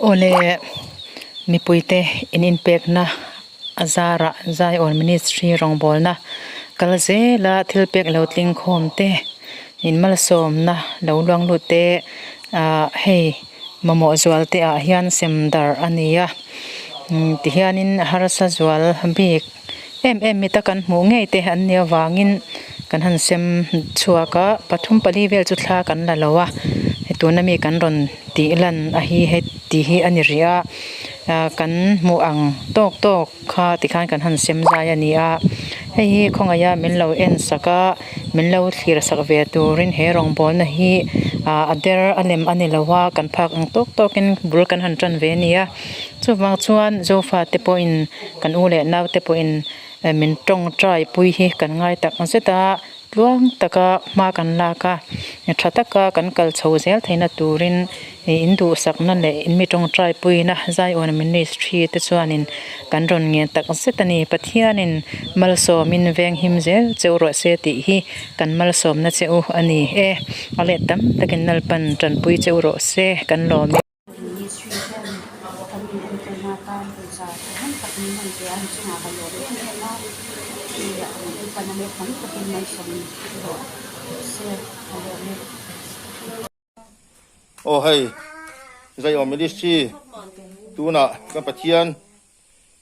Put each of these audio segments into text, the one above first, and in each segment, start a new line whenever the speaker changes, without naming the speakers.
Awle mipuite in inpekna a zarah Zion Ministry rawngbawlna kal zela thil pek lo tling khawm te in malsawmna lo luang lut te ah hei mamawh zual te ah hian sem darh a ni a tihianin harsa zual bik em em mi ta kan hmuh ngei te an nih avangin kan han sem chhuak a pathum pali vel chu thla kan la lo a tuna mi kan rawn tih lan a hi heti hi a ni rih a ah kan hmuh ang tawk tawk kha tikhan kan han sem zai a ni a hei hi khawngaih a min lo en sak a min lo thlir sak ve turin he rawngbawlna hi ah a der a lem a ni lo a kan phak ang tawk tawkin bul kan han tan ve a ni a chuvang chuan zofa te pawhin Kan u leh naute pawhin min tawngtai pui hi kan ngai tak zet a, tluang taka hma kan lak a, tha taka kan kal chho zel theihna turin in duhsakna leh in mi tawngtai puina Zion Ministry te chuanin kan rawn ngen tak zet a ni. Pathianin malsawmin venghim zel cheu rawh se tih hi kan malsawmna che u a ni e. A let tam takin Lalpan tanpui cheu rawh se kan lawm e.
Ministry hian kan in enkawl atan pawisa thahnem tak min rawn pe a, an chungah ka lawm em em a, hei an enkawl a tam takin malsawm rawh se ka lawm e.
Aw hei Zaiawm Ministry tunah kan Pathian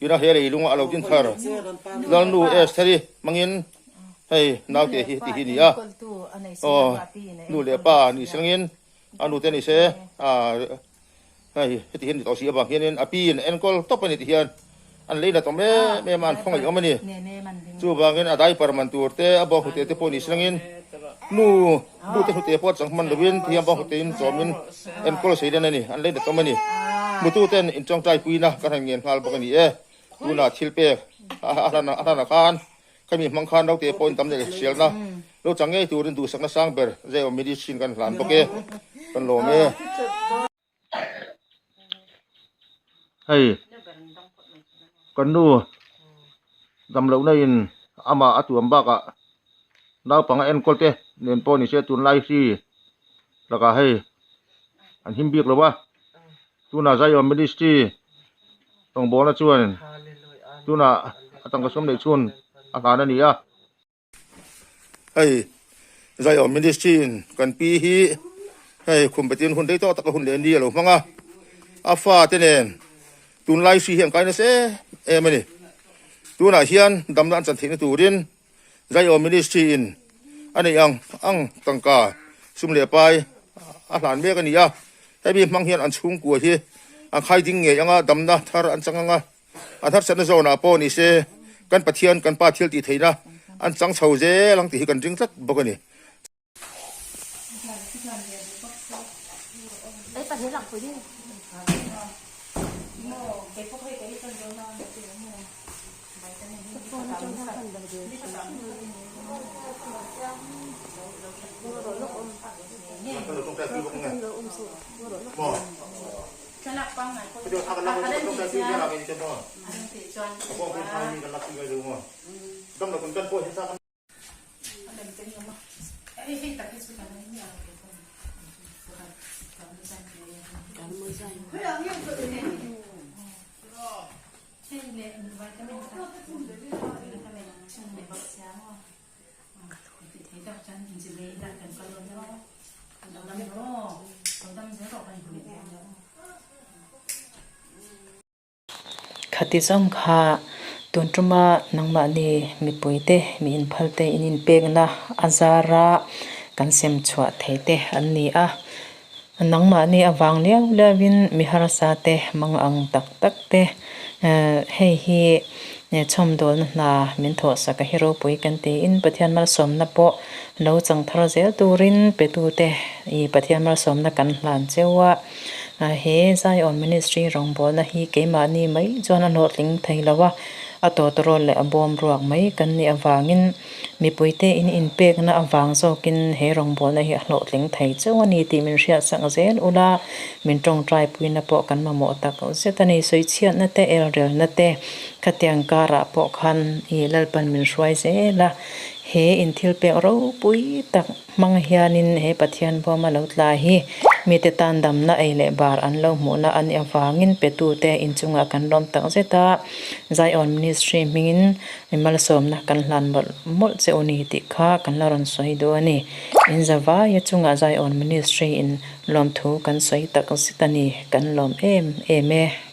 ina he leilunga a lo din thar Lalnu Estheri hmangin hei naute hi heti hi a ni a, aw nu leh pa ni sengin A nute ni se, hei heti hian ni tawh si avang hianin a piin a enkawl tawp a ni ti hian an lei nat awm em em a, an khawngaih awm a ni. Chuvangin a diaper man tur te, a bawng hnute te pawh ni silangin nu nu te hnute pawh chang hman lovin ti hian bawng hnute in chawmin enkawl sei den a ni, an lei nat awm a ni. Mutu ten intawngtai puina kan han ngen nghal bawk a ni e. Tunah thil pek a hlan ah khan Khami hmang khan naute pawhin tam leh hrialna lo chang ngei turin duhsakna sang ber Zaiawm Medicine kan hlan bawk e, kan lawm e. Hei kan nu damlohna in amah a tuam bakah naupang a enkawl te nen pawh ni se tunlai hri lakah hei an him bik lo a, tunah Zaiawm Ministry Rawngbawlna chuan tunah a tangka sawm neih chhun a hlan a ni a. Hei Zaiawm Ministry in kan pi hi hei khum patin hun rei tawk taka hun leh ni a lo hmang a, a fa te nen tunlai hri hi an kai nasa em em a ni. Tunah hian damna an chan theihna turin Zaiawm Ministry in a neih ang ang tangka sum leh pai a hlan mek a ni a, hemi hmang hian an chhungkua hi an khai ding ngei anga damna thar an chang anga an harsatna zawnah pawh ni se kan Pathian kan Pa thil tih theihna an chang chho zel ang tih hi kan ring tlat bawk a ni.
Khati zawng kha tun tuma nangmahni mipuite mi inphalte in inpekna a zara kan sem chhuah thei te an ni a. Nangmahni avang liau liauin mi harsa te mang ang tak tak te hei hi chhawmdawlna hna min thawhsak a hi ropui kan tiin Pathian malsawmna pawh lo chang thar zel turin petute i Pathian malsawmna kan hlan cheu a. He Zion Ministry rawngbawlna hi keimahni mai chuan a hlawhtling thei lo a, a tawtawrawl leh a bawm ruak mai kan nih avangin mipuite in inpekna avang zawkin he rawngbawlna hi a hlawhtling thei chauh a ni tih min hriatsak zel ula, min tawngtai puina pawh kan mamawh tak zet a ni. Sawichhiatna te, elrelna te khatiang karah pawh khan i Lalpan min hruai zel a. He inthilpek ropui tak hmang hianin he Pathian bawma lo tla hi mite tan damna ei leh bar an lo hmuhna a nih avangin petute inchungah kan lawm tak zet a. Zion Ministry hmingin mi malsawmna kan hlan mawlh mawlh che u ni tih kha kan la rawn sawi duh a ni. In zavaia chungah Zion Ministry in lawmthu kan sawi tak zet a ni. Kan lawm em em e.